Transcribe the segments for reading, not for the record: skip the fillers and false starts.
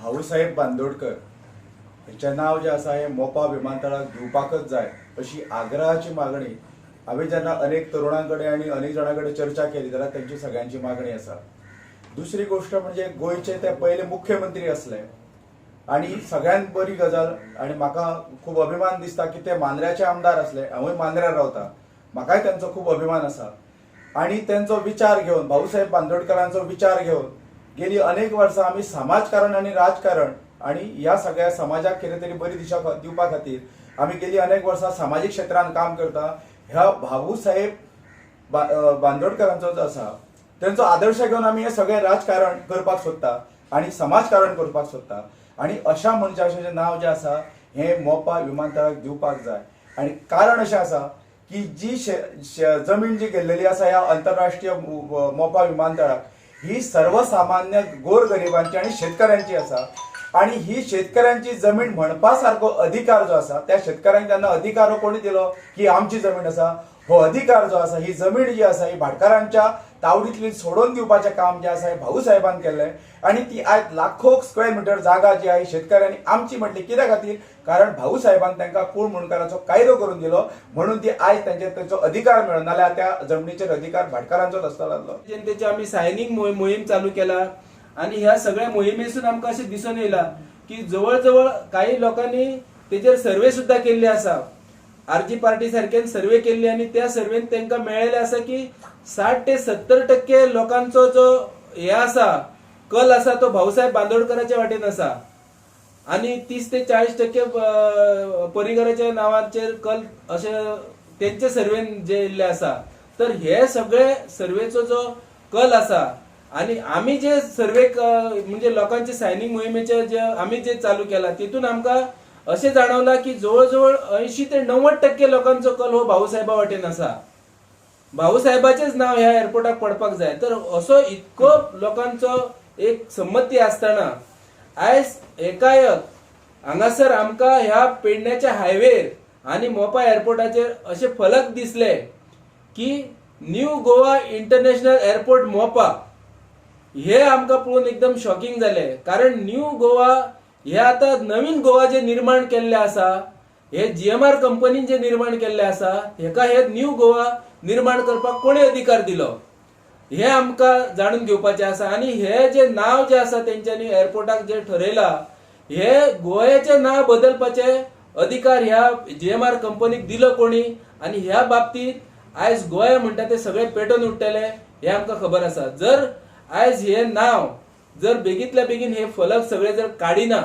भाऊसाहेब बांदोडकर हेचें नांव जें आसा हें मोपा विमानतळाक दिवपाकच जाय अशी आग्रहाची मागणी हांवें जेन्ना अनेक तरुणां कडेन आनी अनेक जाणां कडेन चर्चा केली जाल्यार तेंची सगळ्यांची मागणी आसा. दुसरी गोश्ट म्हणजे गोंयचे ते पयले मुख्यमंत्री आसले आनी सगळ्यांत बरी गजाल आनी म्हाका खूब अभिमान दिसता की ते मांद्र्याचे आमदार आसले. हांवूय मांद्र्यार रावता, म्हाकाय तेंचो खूब अभिमान आसा. आनी तेंचो विचार घेवन, भाऊसाहेब बांदोडकरांचो विचार घेवन गेली अनेक वर्सां आमी समाजकारण आनी राजकारण आनी ह्या सगळ्या समाजाक कितें तरी बरी दिशा दिवपा खातीर आमी गेली अनेक वर्सां सामाजीक क्षेत्रांत काम करता. ह्या भाऊसाहेब बांदोडकरांचो जो आसा तेंचो आदर्श घेवन आमी हें सगळें राजकारण करपाक सोदता आनी समाजकारण करपाक सोदता. आनी अशा मनशाचें नांव जें आसा हें मोपा विमानतळाक दिवपाक जाय. आनी कारण अशें आसा की जी जमीन जी गेल्लेली आसा ह्या अंतरराष्ट्रीय मोपा विमानतळाक ही सर्वसामान्य गोरगरिबांची आनी शेतकऱ्यांची आसा. आनी ही शेतकऱ्यांची जमीन म्हणपा सारको अधिकार जो आसा त्या शेतकऱ्यांक जेन्ना अधिकार कोणी दिलो की आमची जमीन आसा, हो अधिकार जो आसा, ही जमीन जी आसा ही भाटकारांच्या तावडींतली सोडोवन दिवपाचें काम जें आसा हें भाऊसाहेबान केल्लें. आनी ती आयज लाखो स्क्वेअर मिटर जागा जी आहा शेतकऱ्यांनी आमची म्हटली कित्या खातीर, कारण भाऊसाहेबान तांकां कूळ मुंडकाराचो कायदो करून दिलो म्हणून ती आयज तांचेर तेंचो अधिकार मेळ्ळो, नाल्यार त्या जमनीचेर अधिकार भाटकारांचोच आसतलो आसलो. जनतेची आमी सायनींग मोहीम चालू केला आनी ह्या सगळ्या मोहिमेसून आमकां अशें दिसून येयला की जवळ जवळ काही लोकांनी तेजेर सर्वे सुद्दां केल्ले आसा. आरजी पार्टी सारक्यान सर्वे केल्ली आनी त्या सर्वेन तांकां मेळ्ळेलें आसा की 60 ते 70% लोकांचो जो हे आसा कल आसा तो भाऊसाहेब बांदोडकराच्या वाटेन आसा आनी 30 ते 40% पर्रीकराच्या नांवाचेर कल अशें तेंचे सर्वेन जे येयल्ले आसा. तर हे सगळे सर्वेचो जो कल आसा आनी आमी जे सर्वेक म्हणजे लोकांचे सायनींग मोहिमेचे जे आमी जे चालू केला तितून आमकां अशें जाणवलां की जवळ जवळ 80 ते 90% लोकांचो कल हो भाऊसाहेबा वाटेन आसा. भाऊसाहेबाचेच नांव ह्या एअरपोर्टाक पडपाक जाय. तर असो इतको लोकांचो एक संमती आसतना आयज एकाएक हांगासर आमकां ह्या पेडण्याच्या हायवेर आनी मोपा एअरपोर्टाचेर अशे फलक दिसले की new Goa international airport Mopa. हे आमकां पळोवन एकदम शॉकिंग जालें, कारण न्यू गोवा हे आतां नवीन गोवा जे निर्माण केल्ले आसा, हे जीएमआर कंपनीन जे निर्माण केल्ले आसा, हेका हे न्यू गोवा निर्माण करपाक कोणी अधिकार दिलो हे आमकां जाणून घेवपाचें आसा. आनी हे जे नांव जे आसा तेंच्यांनी एअरपोर्टाक जे ठरयला हे गोव्याचें नांव बदलपाचे अधिकार ह्या जीएमआर कंपनीक दिलो कोणी, आनी ह्या बाबतींत आयज गोंय म्हणटा ते सगळे पेटोवन उठ्ठले हे आमकां खबर आसा. जर आयज हे नांव जर बेगीतल्या बेगीन हे फलक सगळे जर काडिना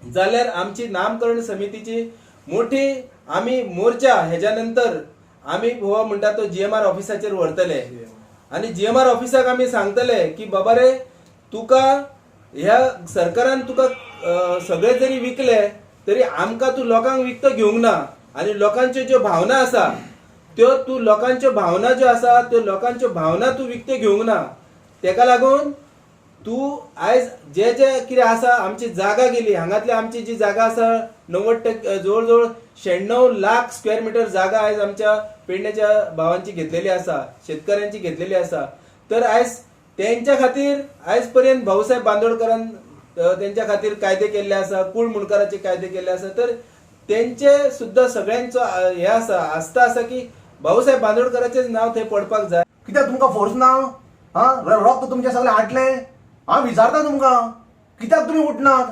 जाल्यार आमची नामकरण समितीची मोठी आमी मोर्चा हेज्या नंतर आमी हो म्हणटा तो जीएमआर ऑफिसाचेर व्हरतले आनी जीएमआर ऑफिसाक आमी सांगतले की बाबा रे तुका ह्या सरकारान तुका सगळे जरी विकले तरी आमकां तूं लोकांक विकतो घेवंक ना आनी लोकांच्यो ज्यो भावना आसा त्यो तूं लोकांच्यो भावना ज्यो आसा त्यो लोकांच्यो भावना तूं विकत्यो घेवंक ना. तेका लागून तूं आयज जे जे कितें आसा आमची जागा गेली, हांगातली आमची जी जागा आसा 90% जवळ जवळ 96 लाख स्क्वेअर मिटर जागा आयज आमच्या पेडण्याच्या भावांची घेतलेली आसा, शेतकऱ्यांची घेतलेली आसा. तर आयज तेंच्या खातीर आयज पर्यंत भाऊसाहेब बांदोडकरान तेंच्या खातीर कायदे केल्ले आसा, कूळ मुंडकाराचे कायदे केल्ले आसा. तर तेंचे सुद्दां सगळ्यांचो हे आसा आस्था आसा की भाऊसाहेब बांदोडकराचेच नांव थंय पडपाक जाय. कित्याक तुमकां फोर्स ना? आं, रक्त तुमचें सगळें आटलें. हांव विचारता तुमकां कित्याक तुमी उठनात?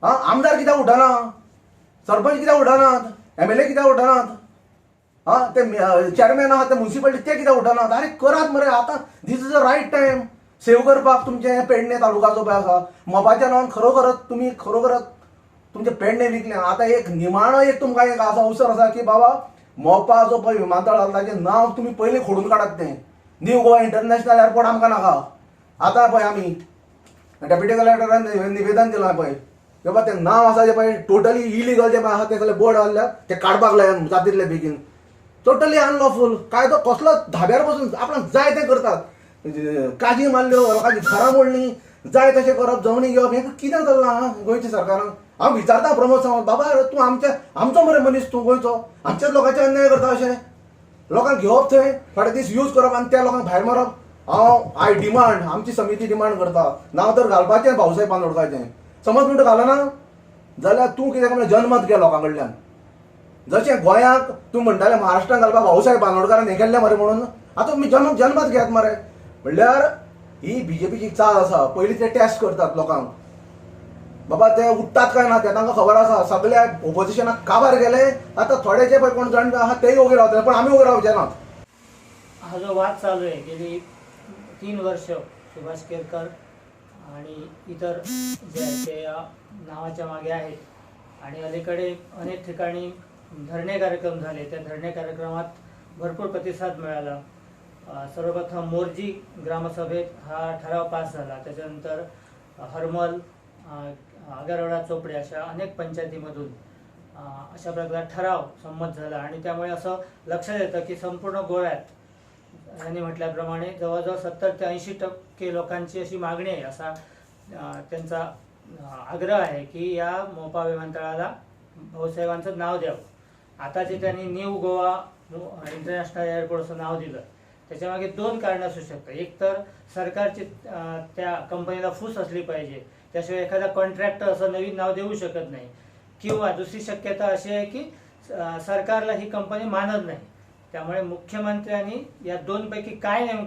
आं, आमदार कित्याक उठना, सरपंच कित्याक उठनात, एमएलए कित्याक उठनात, आं ते चॅरमॅन आहा ते मुन्सिपालिटी ते कित्याक उठनात? आरे करात मरे आतां, this is a right time save करपाक तुमचें पेडणे तालुका जो पळय आसा मोपाच्या नांवान. खरोखरच तुमी खरोखरच तुमचें पेडणे विकलें. आतां एक निमाणो एक तुमकां एक आसा अवसर आसा की बाबा मोपा जो पळय विमानतळ आसा ताजें नांव तुमी पयलीं खोडून काडात. तें न्यू गोवा इंटरनॅशनल एअरपोर्ट आमकां नाका. आतां पळय आमी डेप्युटी कलेक्टरान निवेदन दिलां पळय, बाबा तें नांव आसा जें पळय टोटली इलिगल जें पळय आसा तें सगळें बोर्ड घातल्या तें काडपाक लाय जाता तितले बेगीन. टोटली अनलॉफूल, कायदो कसलो धाब्यार बसून आपणाक जाय तें करतात. काजी मारल्यो, लोकांची घरां मोडलीं, जाय तशें करप, जमनी घेवप, हें कितें चल्लां गोंयच्या सरकारान? हांव विचारता प्रमोद सावंत, बाबा तूं आमच्या आमचो मरे मनीस, तूं गोंयचो, आमच्याच लोकांचे अन्याय करता अशें लोकांक घेवप थंय थोडे दीस यूज करप आनी त्या लोकांक भायर मारप. हांव I demand, आमची समिती डिमांड करता, नांव तर घालपाचें भाऊसाहेब बांदोडकाचें. समज म्हणटा घालना जाल्यार तूं कितें म्हणल्यार जनमत घे लोकां कडल्यान. जशें गोंयाक तूं म्हणटाले महाराष्ट्रान घालपाक भाऊसाहेब बांदोडकारान हें केल्लें मरे, म्हणून आतां तुमी जनमत घेयात मरे. म्हणल्यार ही बीजेपीची चाल आसा. पयलीं ते टेस्ट करतात लोकांक, बाबा ते उठ्ठात काय ना ते तांकां खबर आसा. सगल्या ओपोजिशनाक काबार गेले, आतां थोडे जे पळय कोण जाण आहा तेय ओगी रावतले, पण आमी ओगी रावचे नात. हा जो वाद चालू आहे गेली 3 वर्ष सुभाष केरकर आणि इतर जे आहेत ते या नावाच्या मागे आहेत आणि अलीकडे अनेक ठिकाणी धरणे कार्यक्रम झाले, त्या धरणे कार्यक्रमात भरपूर प्रतिसाद मिळाला. सर्वप्रथम मोरजी ग्रामसभेत हा ठराव पास झाला, त्याच्यानंतर हरमल, आगरवाडा, चोपडे अशा अनेक पंचायतीमधून अशा प्रकारचा ठराव संमत झाला आणि त्यामुळे असं लक्षात येतं की संपूर्ण गोव्यात यांनी म्हटल्याप्रमाणे जवळजवळ 70 ते 80% लोकांची अशी मागणी आहे, असा त्यांचा आग्रह आहे की या मोपा विमानतळाला भाऊसाहेबांचं नाव द्यावं. आता जे त्यांनी न्यू गोवा इंटरनॅशनल एअरपोर्ट असं नाव दिलं त्याच्यामागे 2 कारणं असू शकतात. एक तर सरकारची त्या कंपनीला फूस असली पाहिजे, त्याशिवाय एखादा कॉन्ट्रॅक्टर असं नवीन नाव देऊ शकत नाही, किंवा दुसरी शक्यता अशी आहे की सरकारला ही कंपनी मानत नाही. त्यामुळे मुख्यमंत्र्यांनी या 2 पैकी काय नेमकं